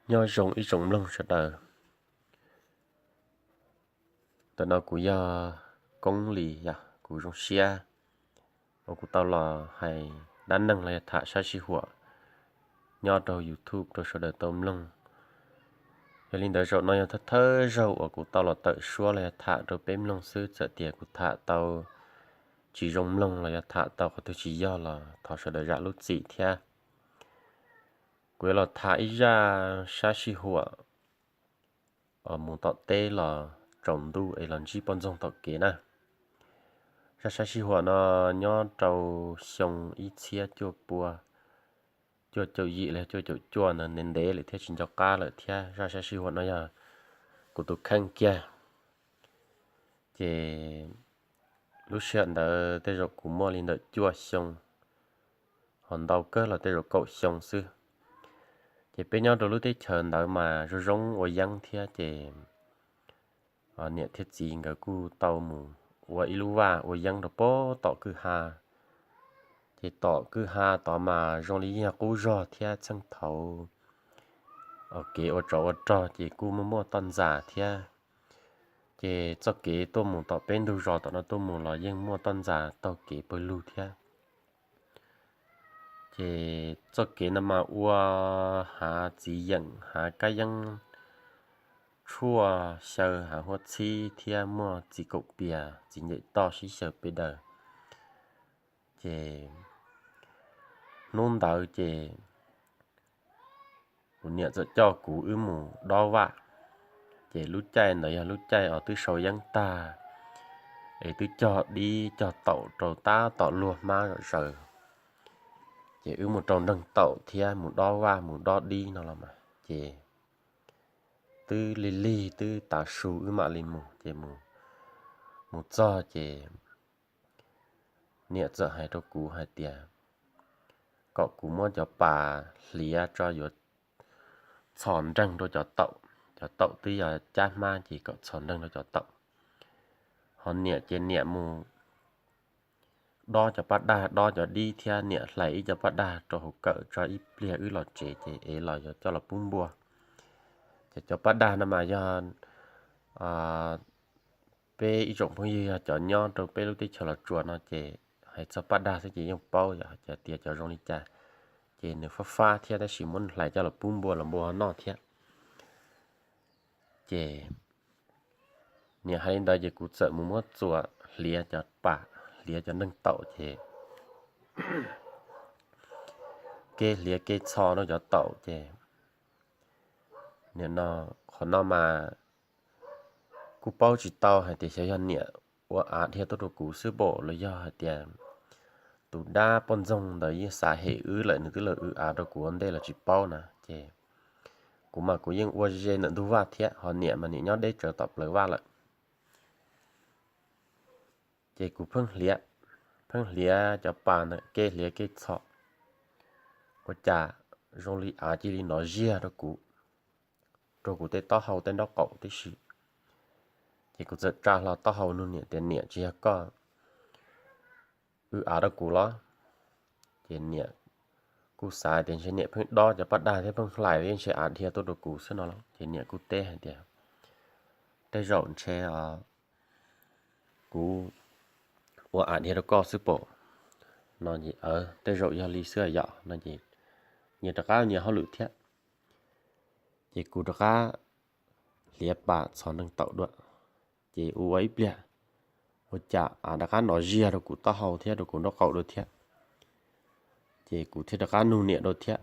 Nyob zoo ib tsoom mloog sawv daws. Ntawm no kuv yog Koob Lis, yog kuv zoo siab uas kuv tau los hais dab neeg los yog tham sab sij huam nyob rau YouTube rau sawv daws tau mloog. Yog li ntawd zaum no yog thawj thawj zaug uas kuv tau los tawm suab los yog tham rau peb mloog xwb, txawm tias kuv tham tau tsis zoo mloog los yog tham tau qhov twg tsis yog los thov sawv daws zam lub txim thiab. Kuv yuav los tham ib zaj sab sij huam mus tom teb los tsaus ntuj es los ntsib poj ntxoog tom kev na. Zaj sab sij huam no nyob rau xyoo ib txhiab cuaj pua cuaj caum yim los cuaj caum cuaj ntawd, ntev ntev lawm thiab tsis nco qab lawm thiab. Zaj sab sij huam no yog kuv tus kheej kiag. Ces lub sij hawm ntawd tej zaum kuv muaj li ntawm cuaj xyoo, ho ntau kawg los tej zaum kaum xyoo xwb. Ces peb nyob rau lub teb chaws ntawd mas zoo zoo ua yeeb thiab, ces niam thiab txiv nkawd kuj tau mus ua ib lub vaj ua yeeb rau pem tom kwj ha. Ces tom kwj ha tod mas zoo li yeej yog qub zog thiab, txheej thaud kev ua tsov ua rog ces kuj muaj muaj toj ntxas thiab. Ces txoj kev tuaj mus tom peb ntug zos tom no tuaj mus los yeej muaj toj ntxas taug kev pawg lug thiab. Ces txoj kev no mas ua hav txiv yeem, hav kab yeeb, tshuaj xyaw, hav huab txhib thiab muaj txiv kaum pias, txiv ncaim toj sib xyaw pes daws. Ces hnub ntawd ces kuv niam txawm coj kuv wb mus dob vaj. Ces lub caij ntawd yog lub caij uas twb sau yeeb tag, es twb cog dib cog taum rau tab tom luag hmab zom zaws. Ces wb mus rau nroog taum thiab mus dob vaj mus dob dib no los mas ces twb lig lig twb tav su wb mam li mus. Ces mus txog ces niam txawm hais rau kuv hais tias kom kuv muab cov pas hliav tso yuav txhos nreeg rau cov taum, cov taum twb yog cab hmab ces kom txhos nreeg rau cov taum. Ho niam ces niam mus dob cov paj daj, dob cov dib thiab niam hlais ib co paj daj rau hauv kawm tso, ib pliag wb los tsev ces ev los yuav coj los pub npua. Ces cov paj daj no mas yog peb ib tsoom phooj ywg yog cov nyob rau peb lub teb chaws Los Tsuas no ces hais txog paj daj xwb ces yeej paub yom, hais tias cov zoo li cas, ces nws fab fab thiab tab sis muab hlais coj los pub npua los npua ho noj thiab. Ces niam hais li ntawd ces kuv txawm mus muab txuas hliav cov pas, hliav cov nreeg taum ces kev hliav kev txhos rau cov taum ces nim no, qhov no mas kuj paub tsis tau hais tias xyov yog niam ua av dhia tuaj rau kuv xwb pom los yog hais tias tus dab poj ntxoog ntawd yeej xav hem wb lawm nws twb los w av rau kuv ua ntej los tsis paub na. Ces kuv mas kuv yeej ua ze ntawm ntug vaj thiab, ho niam mas niam nyob deb tsawv tom plawv vaj lawm. Ces kuv pheej hliav, pheej hliav cov pas ntawm kev hliav kev txhos, ua cas zoo li av cia li nov ziag rau kuv, rau kuv tej taub hau tej nraub qaum tib si. Ces kuv txawm tsa hlo taub hau nug niam tias niam, tsis yog koj w av rau kuv los? Ces niam kuj xav tias ntshe niam pheej dob cov paj daj thiab pheej hlais yeej ntshe av dhia tuaj rau kuv xwb no los ces niam kuj teb hais tias tej zaum ntshe kuv ua av dhia rau koj xwb pom no. Ces tej zaum yog li xwb yom no ces nyias rov qab nyias hauj lwm thiab. Ces kuv rov qab hliav pas txhos nreeg taum dua, ces ua ua ib pliag ua cas av rov qab nov ziag rau kuv taub hau thiab rau kuv nraub qaum dua thiab. Ces kuv thiaj rov qab nug niam dua thiab,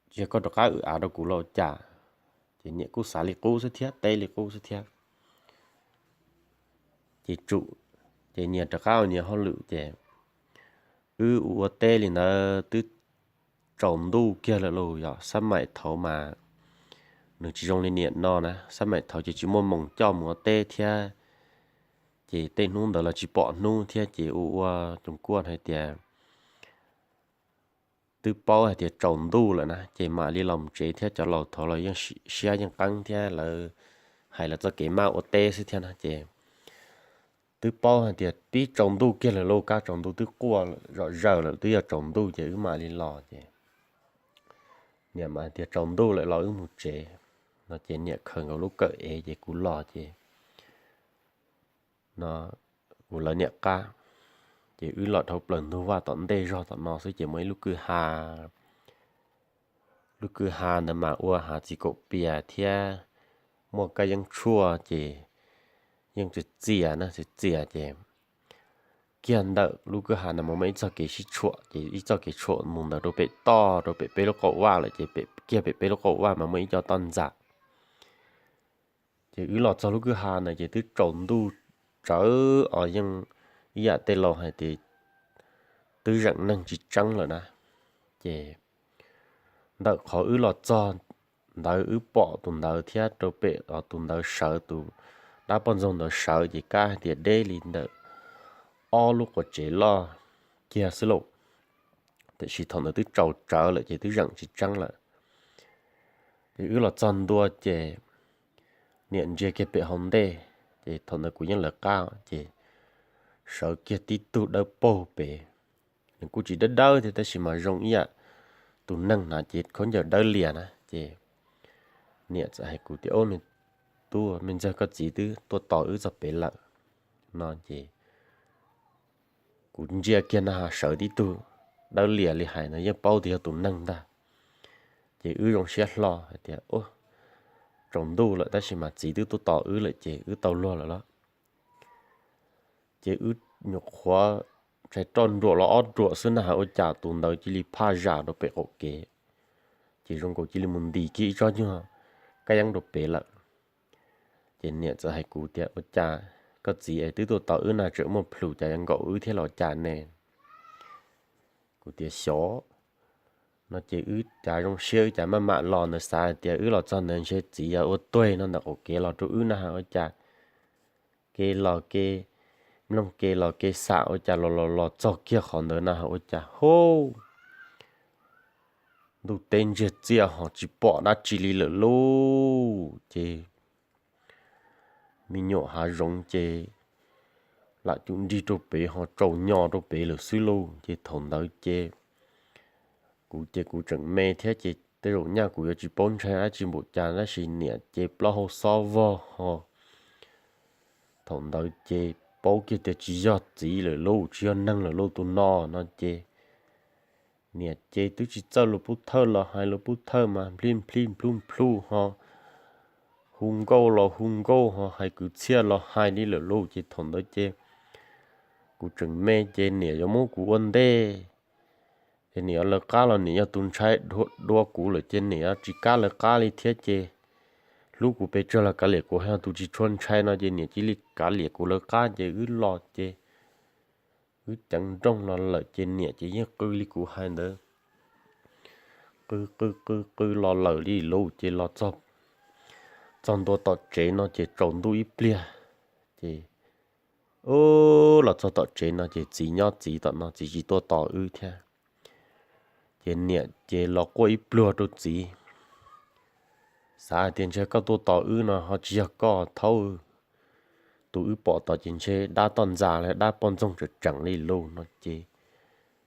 tsis yog koj rov qab w av rau kuv los ua cas? Ces niam kuj xav li qub xwb thiab teb li qub xwb thiab. Ces tsum, ces nyias rov qab ua nyias hauj lwm ces wb ua ua teb li ntawd twb tsaus ntuj kiag lawm lauj, yog xab maim thaud mas nws tsis zoo li niam no na, xab maim thaud ces tsis muaj moos coj mus ua teb thiab, ces tej hnub ntawd los tsis pom hnub thiab ces ua ua coos kuaj hais tias twb paub hais tias tsaus ntuj lawm na ces mam li los tsev thiab, cov laus thaud los yeej siab yeej qeeb thiab lawv hais lawv txoj kev maj ua teb xwb thiab na. Ces twb paub hais tias tib tsaus ntuj kiag lawm lauj, kab tsaus ntuj twb quaj zom zaws lawm twb yog tsaus ntuj ces wb mam li los ces niam mas hais tias tsaus ntuj lawm los wb mus tsev no ces niam khaws nkaus lub kawm ev ces kuv los ces no kuv lawv niam qab, ces wb los dhau plaws ntug vaj tom ntej zog tom no xwb ces muaj ib lub kwj ha. Lub kwj ha ntawd mas ua hav txiv kaum pias thiab muaj kab yeeb tshuaj ces yeej txias txias na, txias txias ces kiag ntawm lub kwj ha ntawd mas muaj ib txoj kev sib tshuam ces ib txoj kev tshuam mus ntawd rau pem toj rau pem peb lub qaum vaj lawm ces pem kiag pem peb lub qaum vaj mas muaj ib co toj ntxas. Ces wb los txog lub kwj ha ntawd ces twb tsaus ntuj tsawv os, yeej ib yam tej laus hais tias twb zeem neeg tsis tseeb lawm na. Ces ntawm qhov wb los txog ntawd wb pom tus ntawd thiab rau pem tus ntawd sawv, tus dab poj ntxoog ntawd sawv ces kab hais tias deb li ntawm ob lub quav tsev loj kiag xwb lauj. Tiam sis thaum ntawd twb tsaus tsawv lawm ces twb zeem tsis tseeb lawm. Ces wb los txog ntua ces niam ntsia kiag pem hauv ntej, ces thaum ntawd kuv yeej lawv qab ces sawv kiag tib tug dawb paug pem. Nws kuj tsis dawb dawb thiab tab sis mas zoo ib yam tus neeg hnav cev khaub ncaws dawb lias na. Ces niam txawm hais kuv tias, Ub, me tub, me ntxawg, koj txiv twb tuaj tos wb txog pem lawm no ces kuv ntsia kiag na has sawv tib tug dawb lias li hais no yeej paub tias yog tus neeg ntag. Ces wb zoo siab hlo hais tias, Ub, tsaus ntuj lawm tab sis mas txiv twb tuaj tos wb lawm ces wb tau luag lawm los. Ces wb nyuam qhuav ntshai roj nruam los ob ruam xwb na has ua cas tus ntawd cia li phaj zam rau pem qaum kev, ces zoo nkaus cia li mus ntis kiag ib tsob nyuag kab yeeb rau pem lawm. Ces niam txawm hais kuv tias, Ua cas koj txiv es twb tuaj tos wb na tseem muaj plhus cas yuav nkaum wb thiab los cas ne? Kuv tias, Xyov. No ces wb cav zoo siab wb cav maj mam los ntawd xav hais tias wb los txog ntawd ntshe txiv yuav ua tuag no ntawm qaum kev los rau wb na has ua cas kev los kev mloog kev los kev xam ua cas los los los txog kiag qhov ntawd na has ua cas hub, ntuj teb ntsiag txiaj ho tsis pom dab tsi li lawm lauj. Ces me nyuam hav zoov ces lam cum nrig rau pem ho tsaus nyo rau pem lawm xwb lauj. Ces thaum ntawd ces kuv ces kuv tseem me thiab ces tej zaum nyaj kuv yuav tsis paub ntshai dab tsi npaum cas tab sis niam ces plaub hau xob vog ho thaum ntawd ces paub kiag tias tsis yog txiv lawm lauj, tsis yog neeg lawm lauj tus no no ces niam ces twb tsis txawj lus pub thawj los hais lus pub thawj mas nplij nplij nplhuj nplhuj ho hu nkauj los hu nkauj ho hais kwv txhiaj los hais li lawm lauj. Ces thaum ntawd ces kuv tseem me ces niam yuav muab kuv ua ntej es niam yuav lawv qab los niam yog tus ntshai dua kuv lawm ces niam yuav tsis kam lawv qab li thiab ces hlub kuv pes tsawg los kav liam kuv, yog tus tsis tshua ntshai no ces niam cia li kav liam kuv lawv qab ces wb los ces wb ceev nrooj los lawm ces niam ces yeej qw li kuv hais ntawd, qw qw qw qw los lawm li lauj. Ces los txog ntua tom tsev no ces tsaus ntuj ib pliag ces los txog tom tsev no ces txiv nyob txiv tom no, txiv tsis tuaj tos wb thiab. Ces niam ces los quaj ib pluag rau txiv, xav hais tias ntshe koj tuaj tos wb no ho tsis yog koj thaub, tus wb pom tos ces ntshe dab toj ntxas los dab poj ntxoog tseem tseem li lauj no ces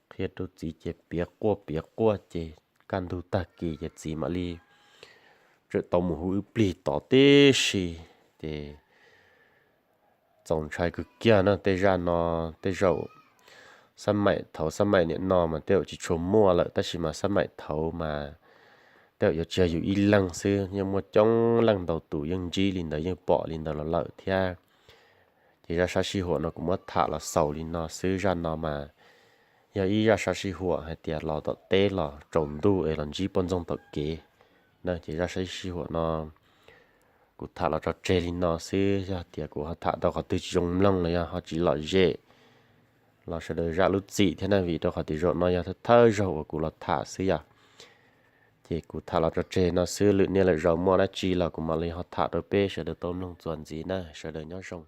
qhia rau txiv ces piav quaj piav quaj ces kaj ntug tag kis ces txiv mam li tseem tau mus hu wb plig tod tib si. Ces txaus ntshai kawg kiag no, tej zaj no tej zaum xab maim thaud xab maim niam no mas tej zaum tsis tshua muaj lawm tab sis mas xab maim thaud mas tej zaum yuav tsis yog yus ib leeg xwb, yeej muaj coob leej ntau tus yeej ntsib li ntawd yeej pom li ntawd los lawm thiab. Ces zaj sab sij huam no kuv muab tham los xaus li no xwb, zaj no mas yog ib zaj sab sij huam hais tias los tom teb los tsaus ntuj es los ntsib poj ntxoog tom kev na. Ces zaj sab sij huam no kuv tham los tso tseg li no xwb, yog tias kuv ho tham tau qhov twg tsis zoo mloog los yog ho tsis lom zem los sawv daws zam lub txim thiab na, vim rau qhov tias zaum no yog thawj thawj zaug uas kuv los tham xwb yom. Ces kuv tham los tso tseg no xwb, lwm niaj lwm zaus muaj dab tsi los kuv mam li ho tham rau peb sawv daws tau mloog txuas ntxiv na, sawv daws nyob zoo.